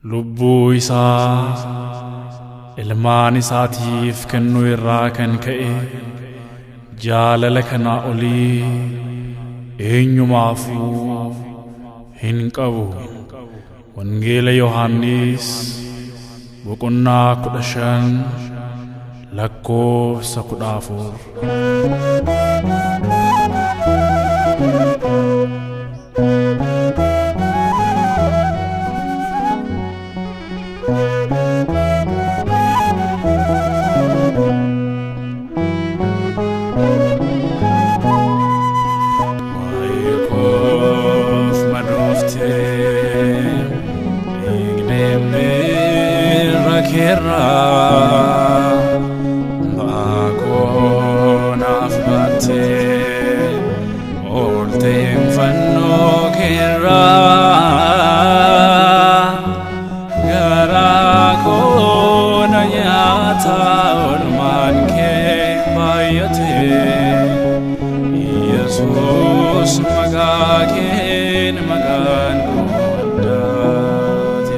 Lubbuu isaa ilmaan isaatiif kennuu irraa kan ka'e jaalala kanaa olii eenyumaafuu hin qabu. Wangeela Yohaannis boqonnaa 15 lakkoofsa 14. Waa'ee koof madooftee dhiigdeemnee keerraa ba'aa koo naaf baattee oolteen fannoo keerraa garaa koo na nyaata oolmaan kee baay'atee. Yesus maqaa keen maqaan koo addaate.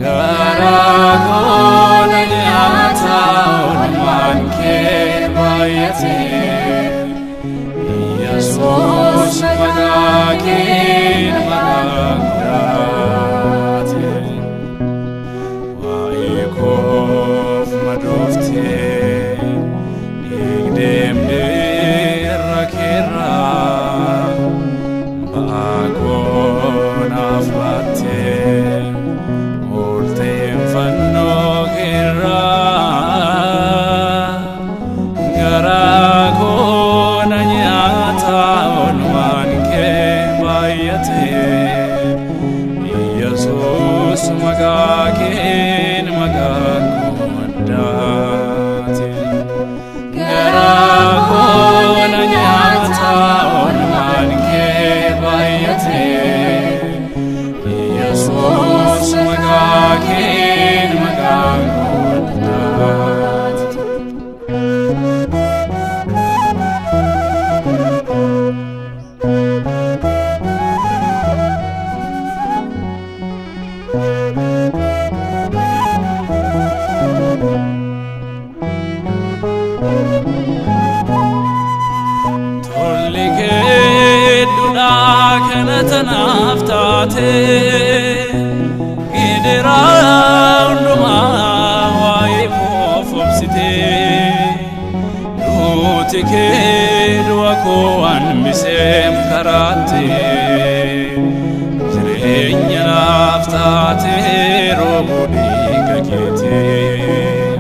Garaa koo na nyaata oolmaan kee baay'ate. Yesus maqaa keen maqaan koo addaate. Waa'ee koof madooftee dhiigdeemnee irra keerraa ba'aa koo naaf baattee oolteen fannoo keerraa garaa koo na nyaata oolmaan kee baay'atee. Yesus maqaa keen maqaan koo addaate. Garaa koo na nyaata oolmaan kee baay'ate. Yesus maqaa keen maqaan koo addaate. Tolli keedduudhaa kana tanaaf taate gidiraa hundumaa waa'ee koof obsite duuti kee du'a koo hanbiseem karaatte jireenya naaf taate roobuu dhiiga keetiin.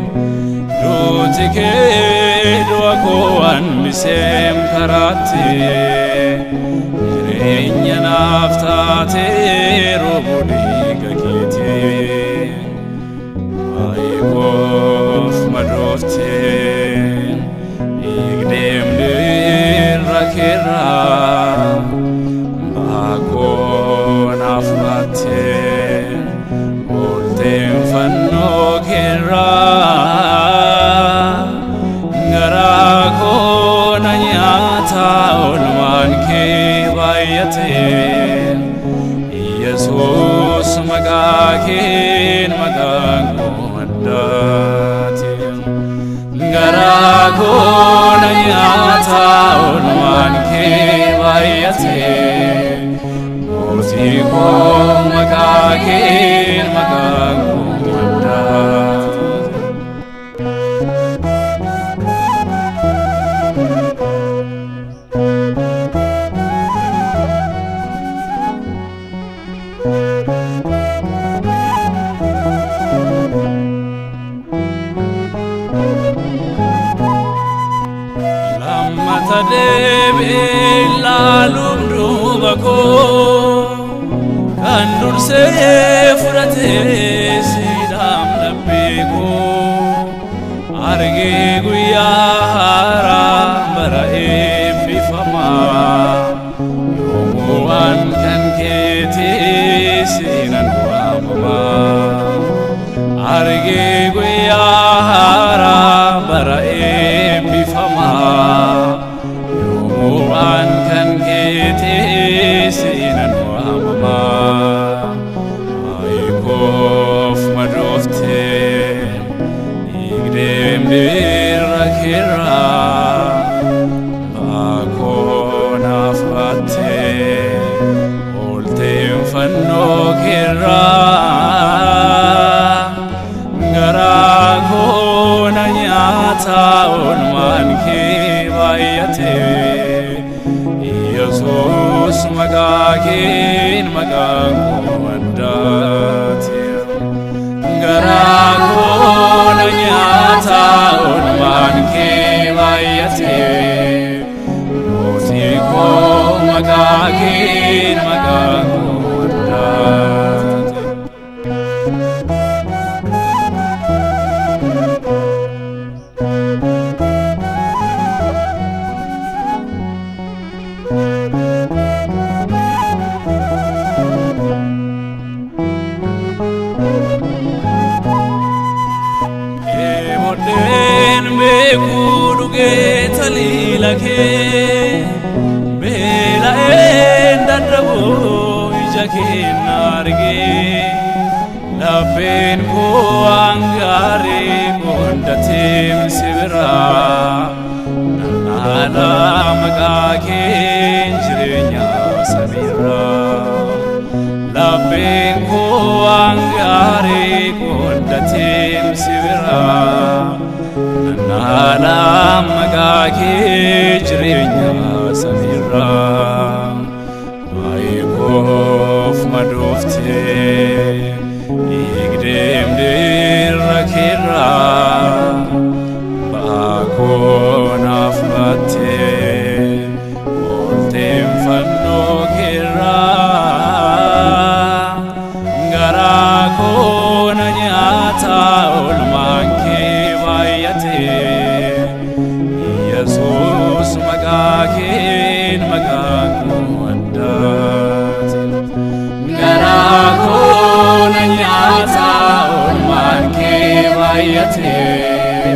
Duuti kee du'a koo hanbiseem karaatte jireenya naaf taate roobuu dhiiga keetiin. Waa'ee koof madooftee dhiigdeemnee irra keerraa ba'aa koo naaf baattee oolteen fannoo keerraa garaa koo na nyaata oolmaan kee baay'ate. Yesus maqaa keen maqaan koo addaate. Garaa koo na nyaata oolmaan kee baay'ate. Mootii koo maqaa keen maqaan koo addaate. Lammata deebi'ee ilaaluun duuba koo kan dursee fudhatee siidhaam laphee koo argee guyyaa haaraa bara eebbifamaa yoomuu waan kan keetii siinan waamamaa. Argee guyyaa haaraa bara eebbifamaa yoomuu waan kan keetii siinan waamamaa. Waa'ee koo koo addaati. Garaa koo na nyaata oolmaan kee baay'atee, mootii koo maqaa keen maqaan koo addaati. Dheebodheen beekuu dhugee taliila kee, beela'een dadhabuu ija kee na argee, lapheen koo waan gaarii qoondateem si biraa nanaala maqaa keen jireenya samiirraa. Lapheen koo waan gaarii qoondateem si biraa nanaala maqaa kee jireenya samiirraa. Waa'ee koof madooftee dhiigdeem dirra keerraa, ba'aa koo naaf baattee oolteen fannoo keerraa. Garaa koo na nyaata oolmaan kee baay'atee, Yesuus maqaa keen maqaan koo addaati. Garaa koo na nyaata oolmaan kee baay'atee,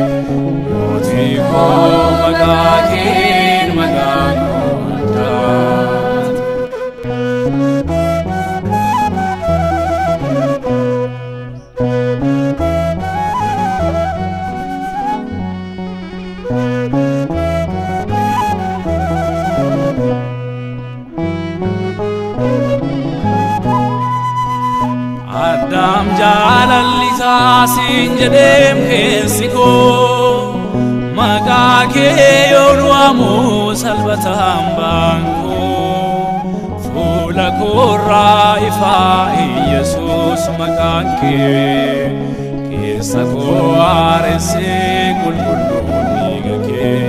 mootii koo maqaa keen maqaan koo addaati. Addaam jaalalli isaa siin jedheem keessi koo, maqaa kee yoon waamu salphataan baankoo, fuula koorraa ifaa Yesuus maqaan kee, keessa koo haaressee qulqulluun dhiiga kee.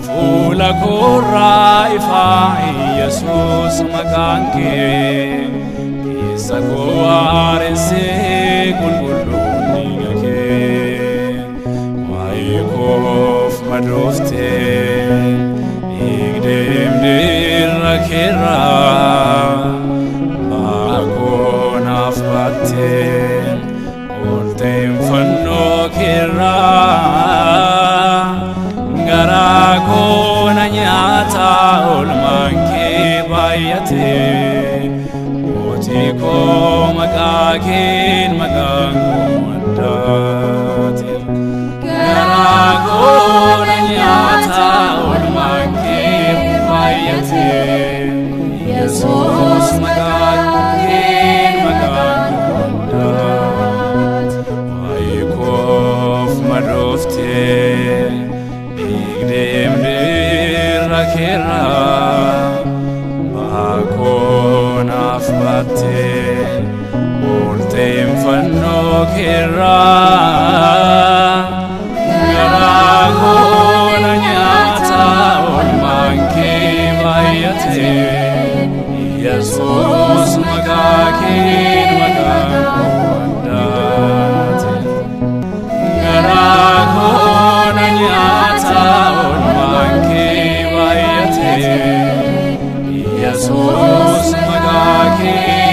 Fuula koorraa ifaa Yesuus maqaan kee, keessa koo haaressee qulqulluun dhiiga kee. Waa'ee koof madooftee dhiigdeem dirra keerraa, ba'aa koo naaf baattee oolteen fannoo keerraa. Garaa koo na nyaata oolmaan kee baay'atee, mootii koo maqaa keen maqaan koo addaati. Garaa koo na nyaata oolmaan kee baay'atee, Yesuus maqaa keen maqaan koo addaati. Waa'ee koof madooftee dhiigdeem dirra keerraa, ba'aa koo naaf baattee oolteen fannoo keerraa. Garaa koo na nyaata oolmaan kee baay'atee, Yesuus maqaa keen maqaan koo addaati. Garaa koo na nyaata oolmaan kee baay'atee, Yesuus maqaa keen